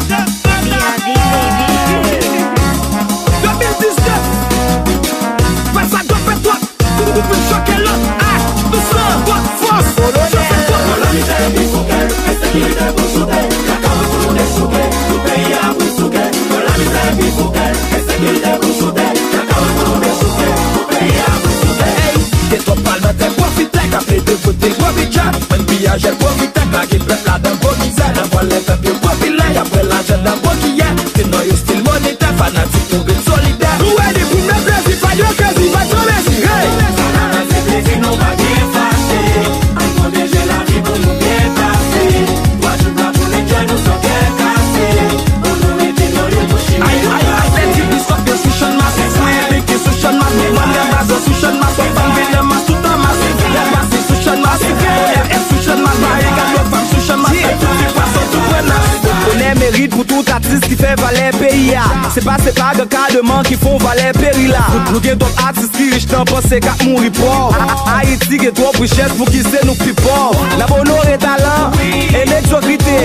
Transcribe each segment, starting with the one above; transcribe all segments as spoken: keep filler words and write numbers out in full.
Baby, I be baby. De mil diznèf, fè sa dòpè twòp. Ou vin choke lòt. Ah, dousman, fòs. Chofe twòp. Nan lamizè epi fouke, ensekirite pou choute. Kaka pou nou dechouke, tout peyi a pou souke. Nan lamizè epi fouke, ensekirite pou choute. Kaka pou nou dechouke, tout peyi a pou souke. Ey, gen twòp palmantè pwofitè k ap plede vote gwo bidjè. Bann piyajè pwofitè k lage pèp la nan gwo mizè. Nan vòlè pèp yo popilè, y ap pran lajan nan gwo kiyè. Ke non yo stil monitè, fanatik nou ret solidè. Nou ready pou n fè plezi, fè yo crazy, fè yo crazy, hey! Sa ka ranse plezi nou pa gen fache. Ann pwoteje lavi pou nou byen pase. Twa jou la pou nèg jwenn nou san kè kase. Pou nou rete nan yon bouch chimè. Ay, ay, ay, lè di biskòt yo sou chann mas. Mwen pike sou chann mas. Mwen nan baz sou chann mas. Fanm vin nan mas, tout an mas. Lè pase sou chann mas. Sou chann mas. Mari gad lòt fanm sou chann mas. Tout se pwason, tout pran nas. Onè merit pou tout atis ki fè valè peyi a. Se pa, se pa gen kademan ki fè valè peri la. Nou gen twòp atis ki rich nan panse k ap mouri pòv. Ayiti gen twòp richès pou ki se nou k pi pòv. N ap onore talan e medyokrite.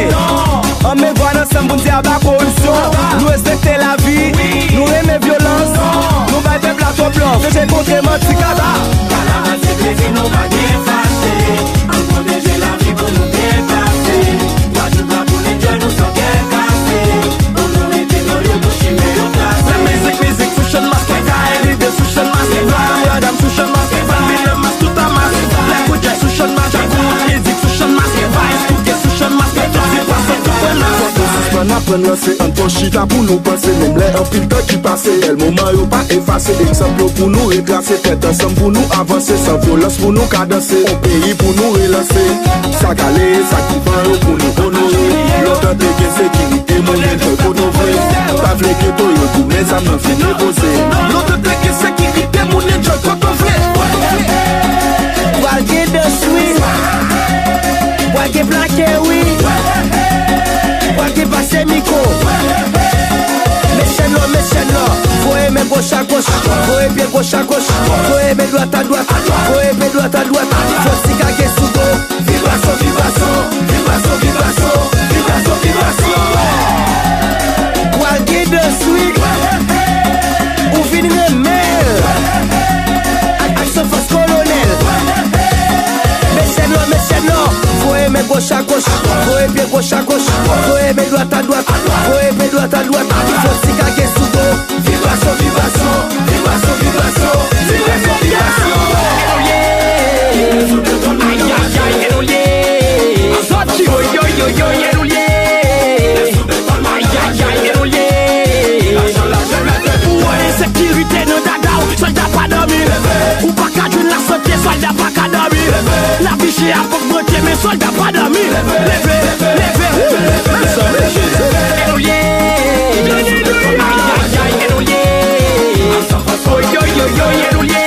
An men vwa n ansanm pou n di aba koripsyon. Nou respekte lavi, nou renmen vyolans. Nou bay pèp la twòp love. Se kontre manti kaba. Kalabash se plezi nou pa gen fache. Ann pwoteje lavi pou nou byen pase. Gwadloup la pou nèg jwenn nou san kè kase. Pou nou rete nan yon bouch chimè yo trase. Mizik, mizik sou chann mas, kay kay lide sou chann mas. Madanm, madanm sou chann mas, fanmi nan mas, tout an mas. Lè kout jazz sou chann mas, kout mizik sou chann mas. Vayis kout gen sou chann mas, tout se pase, tout pran nas. Fòk nou sispann aprann ranse, ann pran chita pou nou panse. Menm lè anpil tan ki pase, bèl moman yo pa efase. Egzanp yo pou nou retrase, tèt ansanm pou nou avanse. San vyolans pou nou kadanse, yon peyi pou nou relanse. Sa k ale, sa ki van yo pou nou onore. Lontan te gen sekirite, moun enjoy kote w vle. Pa vle geto yo tounen zam nan fin repoze. Lontan te gen sekirite, moun enjoy kote w vle. Pral gen dans, wi. Pral gen plake, wi. Pral gen pase mikwo. Mesye nwa, mesye nwa. Voye men goch a goch. Voye pye goch a goch. Voye men dwat a dwat. Voye men dwat a dwat. Fò ti kage sou do. Vibrasyon, vibrasyon, vibrasyon, vibrasyon, vibrasyon, vibrasyon. Pral gen dans, wi. Ou vin renmen l. Ak, ak san fòs kolonèl. Mesye nwa, mesye nwa. Voye men goch a goch. Voye pye goch a goch. Voye men dwat a dwat. Voye men dwat a dwat. Fò ti kage sou do. Vibrasyon, vibrasyon, vibrasyon, vibrasyon, vibrasyon, vibrasyon. Ay, ay, ay, e nou ye. Sòti, yo, yo, yo, yo, e nou ye. Ay, ay, ay, e nou ye. Ou wè ensekirite nan dada w, sòlda pa dòmi. Ou pa ka jwenn lasante, sòlda pa ka dòmi. Lavi chè ap ogmante, men sòlda pa dòmi. Leve, leve, wou. Mezanmi, Jezi. E nou ye. Ay, ay, ay, e nou ye. Oy, oy, oy, oy, e nou ye.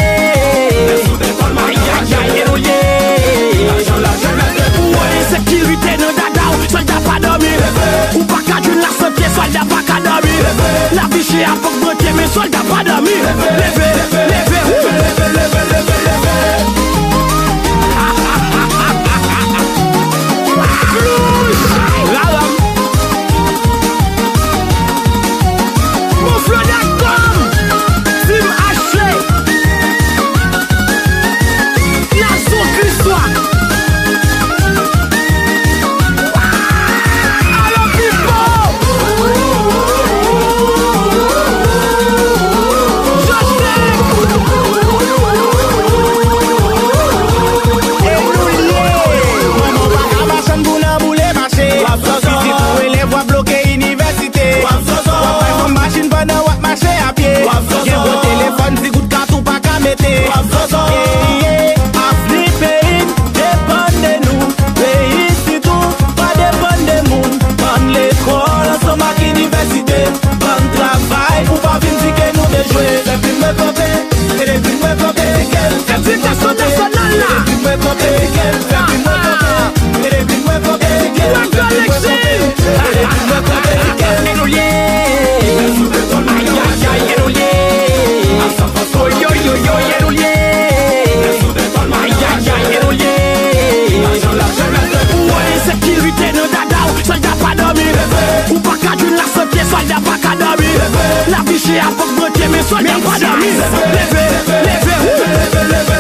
Ay, ay, ay, e nou ye. Ou wè ensekirite nan dada w, sòlda pa dòmi. Ou pa ka jwenn lasante, sòlda pa ka dòmi. Lavi chè ap ogmante, men sòlda pa dòmi. Leve, leve, leve, leve, leve. Raranm. Bon, Florida Dom, Team H C, Nazon Kriswa. Alò, Pipo! Joseph! Sòlda pa dòmi. Leve, leve, leve, leve.